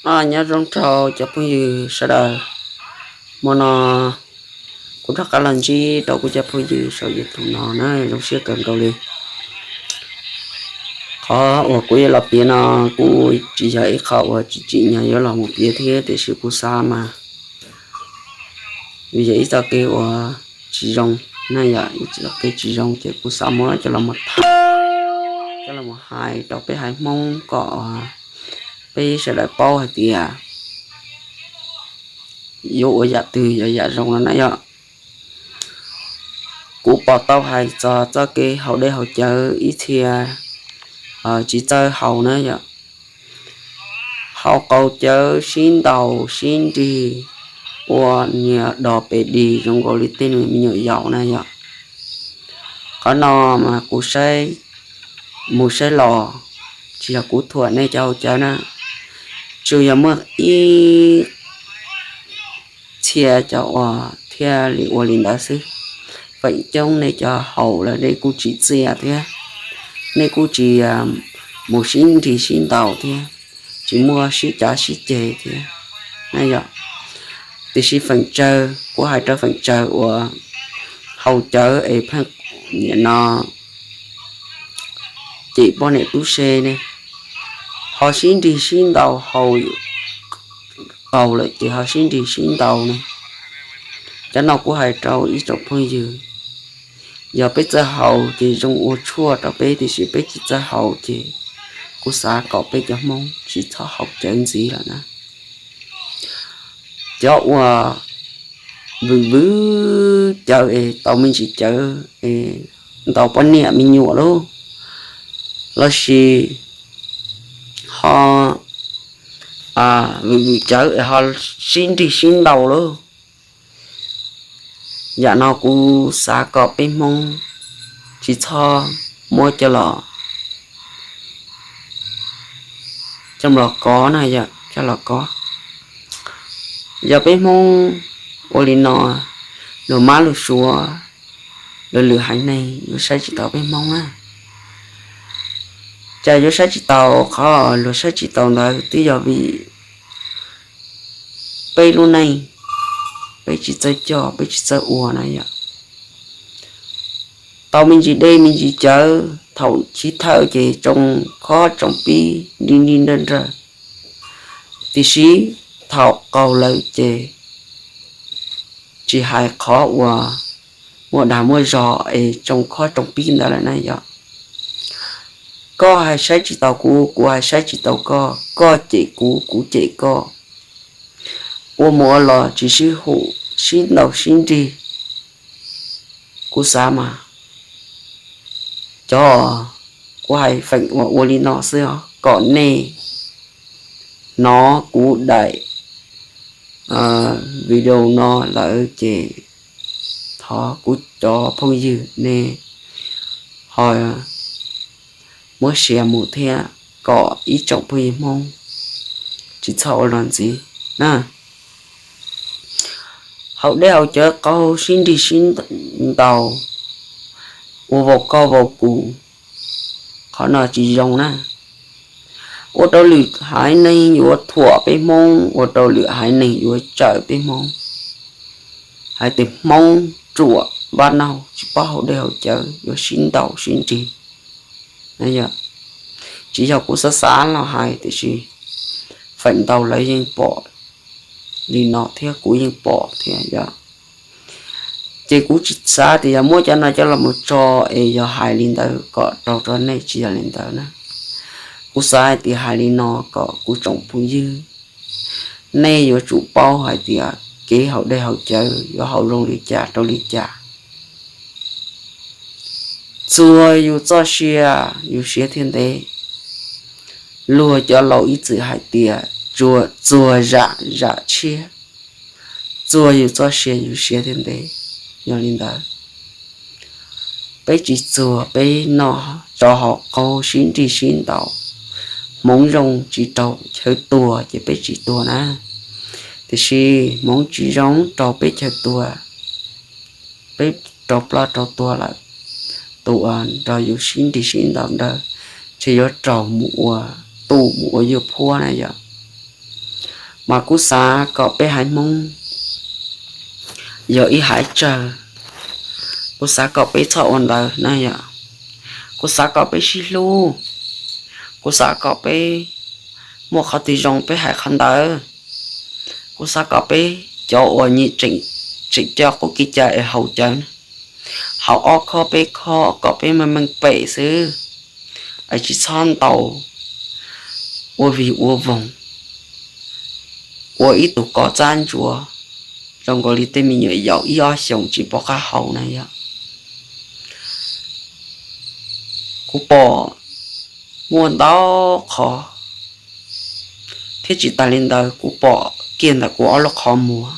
Nyob zoo rau cov phooj ywg sawv daws, hmo no kuv rov qab los ntsib rau kuv cov phooj ywg saum YouTube no na, zoo siab kawg nkaus li. Qhov uas kuv yuav los piav no kuj tsis yog ib qho uas tsis tsim nyog yuav los mus piav thiab, tiam sis kuv xav mas yog ib txoj kev uas tsis zoo na, yog ib txoj kev tsis zoo ces kuv xav muab coj los mus tham, coj los mus hais rau peb haiv Hmoob kom peb sawv daws paub hais tias yuav ua yam twg yog yam zoo no na yom. Kuv pom tau hais txog txoj kev haus dej haus cawv ib txhia tsis txawj haus na yom. Haus qaug cawv sib ntaus sib nrig ua niag dos pes dig zoo nkaus li tej me nyuam yaus na yom. Qhov no mas kuv saib mus saib los, tsis yog kuv thuam nej cov haus cawv na, tsuas yog muaj ib txhia cov uas thiaj li ua li ntawd xwb. Feem coob nej cov haus lawm nej kuj tsis txiaj thiab, nej kuj tsis mus sib nrig sib ntaus thiab, tsis muaj sib cav sib ceg thiab na yom. Tiam sis feem tsawg, kuv hais rau feem tsawg uas haus cawv es pheej nim no cem poj niam tub se ne, ho sib nrig sib ntaus, haus qaug lawm ces ho sib nrig sib ntaus ne. Cov no kuv hais rau ib tsoom phooj ywg, yog peb txawj haus ces zoo ua tshuaj rau peb, tiam sis peb tsis txawj haus ces kuv xav kom peb cov Hmoob tsis txhob haus cawv ntxiv lawm na. Cov uas vwm vwm cawv es tau me ntsis cawv es ntaus poj niam me nyuam lauj, los sis ho vwm vwm cawv es ho sib nrig sib ntaus lauj, yam no kuv xav kom peb Hmoob tsis txhob muab coj los, coj los kov na, coj los kov. Yog peb Hmoob ua li no, luag mab luag suav, luag lwm haiv neeg yuav saib tsis taus peb Hmoob na. Cas yuav saib tsis taus? Qhov luag saib tsis taus ntawd twb yog vim peb lub neej, peb tsis txawj coj, peb tsis txawj ua na yom. Tau me ntsis dej me ntsis cawv thaum chiv thawj ces tsoo khob tsoo pib nri nri nrawg nrawg, tiam sis thaum qaug lawm ces tsis hais qhov uas muaj dag muaj zog es tsoo khob tsoo pib ntawd lawm na yom. Koj hais saib tsis taus kuv, kuv hais saib tsis taus koj, koj cem kuv, kuv cem koj, ua mus ua los tsis sib hum, sib ntaus sib nrig. Kuv xav mas cov kuv hais feem uas ua li no xwb os, kom nej hnov kuv daim video no lawm ces thov kuv cov phooj ywg nej ho muab share mus thiab, kom ib tsoom phooj ywg Hmoob tsis txhob ua los ntxiv na. Haus dej haus cawv qaug sib nrig sib ntaus, ua vau koj vau kuv, qhov no tsis zoo na. Ua rau lwm haiv neeg yuav thuam peb Hmoob, ua rau lwm haiv neeg yuav tsawm peb Hmoob, hais tias Hmoob ruam vaj naug tsis paub haus dej haus cawv, yuav sib ntaus sib nrig. Tsis yog kuv xav xav los hais, tiam sis feem ntau lawv yeej pom li no thiab kuv yeej pom thiab yom. Ces kuv tsis xav tias yog muab cov no coj los mus tso es yog hais li ntawd kom raug rau nej, tsis yog li ntawd na. Kuv xav hais tias hais li no kom kuv tsoom phooj ywg, nej yuav tsum paub hais tias kev haus dej haus cawv yuav haus zoo li cas rau li cas. Txuag yus txoj sia, yus siav thiaj ntev. Luag cov laus ib txwm hais tias txuag zam zam tshiab, txuag yus txoj sia yus siav thiaj ntev. Yog li ntawd, peb tsis txuag, peb noj tsov haus qaug sib nrig sib ntaus. Hmoov zoo tsis raug chaw tuag ces peb tsis tuag na, tiam sis hmoov tsis zoo raug peb chaw tuag, peb raug ploj raug tuag lawm. Tus uas nrog yus sib nrig sib ntaus ntawd, ntshe yuav raug mus ua, tu mus ua yuag phuab na yom. Mas kuv xav kom peb haiv Hmoob yog ib haiv tsawg, kuv xav kom peb txhob ua ntawd na yom. Kuv xav kom peb sib hlub, kuv xav kom peb muaj qhov twg zoo peb hais qhov ntawd. Kuv xav kom peb cov uas nyiam tseem coj qub kev cai es haus cawv, haus ob khob peb khob kom peb meej meej pem xwb, es tsis txhob ntaus ua vig ua voog, ua ib tug kos txab ntsuav zoo nkaus li tej me nyuam yaus ib ob xyoos tsis pom qab haus na yom. Kuv pom muaj ntau qhov, thiab tsis tas li ntawd kuv pom kiag ntawm kuv ob lub qhov muag,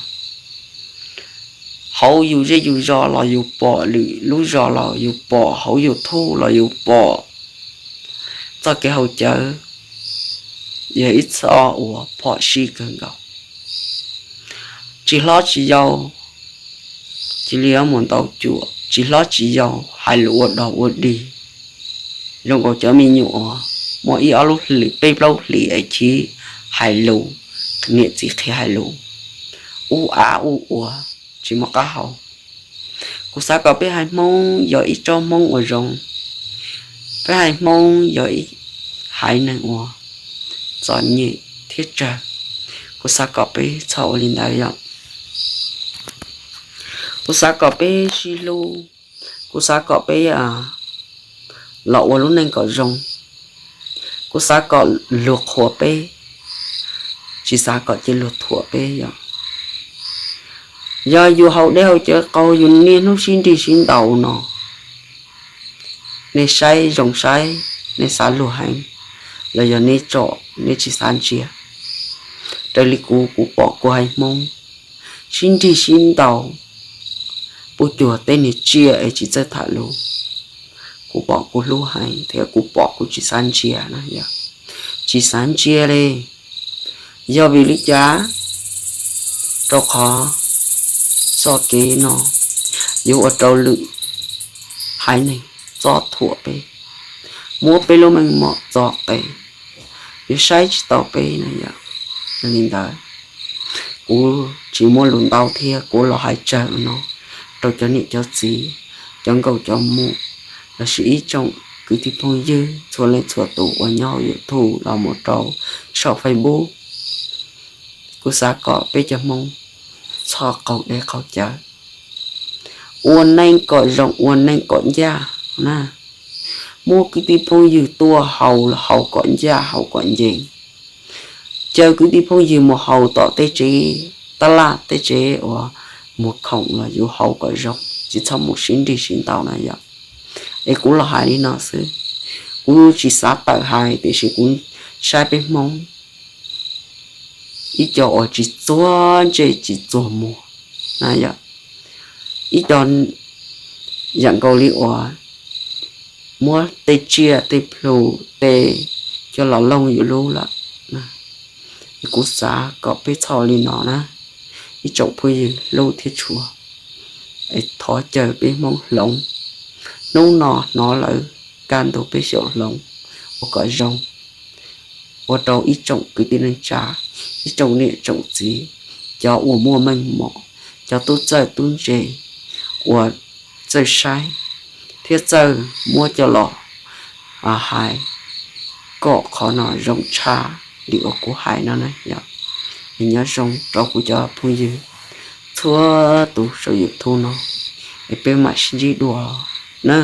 hauv yus zej yus zos los yus pom, lwm lub zos los yus pom, hauv YouTube los yus pom. Txoj kev haus cawv yog ib txoj uas phom sij kawg nkaus. Tsis hlob tsis yau, cia li mus ntau cuam, tsis hlob tsis yau hais lus ua dog ua dig zoo nkaus cov me nyuam uas muaj ib ob lub hlis peb plaub hlis es chiv hais lus, niam txiv qhia hais lus ub av ub ua, tsis muaj qab hau. Kuv xav kom peb haiv Hmoob yog ib tsob Hmoob uas zoo, peb haiv Hmoob yog ib haiv neeg uas txom nyem thiab tsawg. Kuv xav kom peb txhob ua li ntawd yom. Kuv xav kom peb sib hlub, kuv xav kom peb los ua lub neej kom zoo. Kuv xav kom luag qhuas peb, tsis xav kom cia luag thuam peb yom. Yog yus haus dej haus cawv qaug yus niaj hnub sib nrig sib ntaus no, nej saib zoo saib, nej xav luag heev los yog nej tsom nej tsis xav ntsia. Raws li kuv, kuv pom kuv haiv Hmoob sib nrig sib ntaus, puj cuag tej niag tsiaj es tsis txawj tham lus. Kuv pom kuv hlub heev thiab kuv pom kuv tsis xav ntsia na yom. Tsis xav ntsia li, yog vim li cas? Rau qhov txoj kev no yuav ua rau lwm haiv neeg txob thuam peb, muab peb lub meej mom txo qe, yuav saib tsis taus peb na yom. Yog li ntawd, kuv tsis muaj lus ntau thiab kuv los hais tsawg no rau cov niam cov txiv, cov nkauj cov muam, lossis ib tsoom kwv tij phooj ywg txhua leej txhua tus uas nyob hauv YouTube los mus rau saum Facebook. Kuv xav kom peb cov Hmoob txhob qaug dej qaug cawv, ua neej kom zoo ua neej kom ncaj na. Muaj kwv tij phooj ywg tuaj haus los haus kom ncaj haus kom ncees. Caw kwv tij phooj ywg mus haus tom tej tsev tab laj tej tsev uas muag khoom los yus haus kom zoo, tsis txhob mus sib nrig sib ntaus na yom. Es kuv los hais li no xwb, kuv tsis xav tawm hais tiam sis kuv saib peb Hmoob ib co uas tsis txuag ntsej tsis txuag muag na yom. Ib co yam nkaus li uas muab tej tsiaj tej plhu tej coj los looj yus lub lawm. Kuv xav kom peb txhob li no na, ib tsoom phooj ywg hlub thiab tshua, es thov caw peb Hmoob hloov, hnub no hnov lawm, kaj ntug peb xyaum hloov ua kom zoo, ua rau ib tsoom kwv tij neej tsa, ib tsoom niam tsoom txiv, cov uas muaj meej mom, cov tub txawj tub ntse uas txawj saib thiab txawj muab coj los hais kom qhov no zoo tshaj li uas kuv hais no na yom. Es nyob zoo rau kuv cov phooj ywg txhua tus saum YouTube no, es peb mam sib ntsib dua na.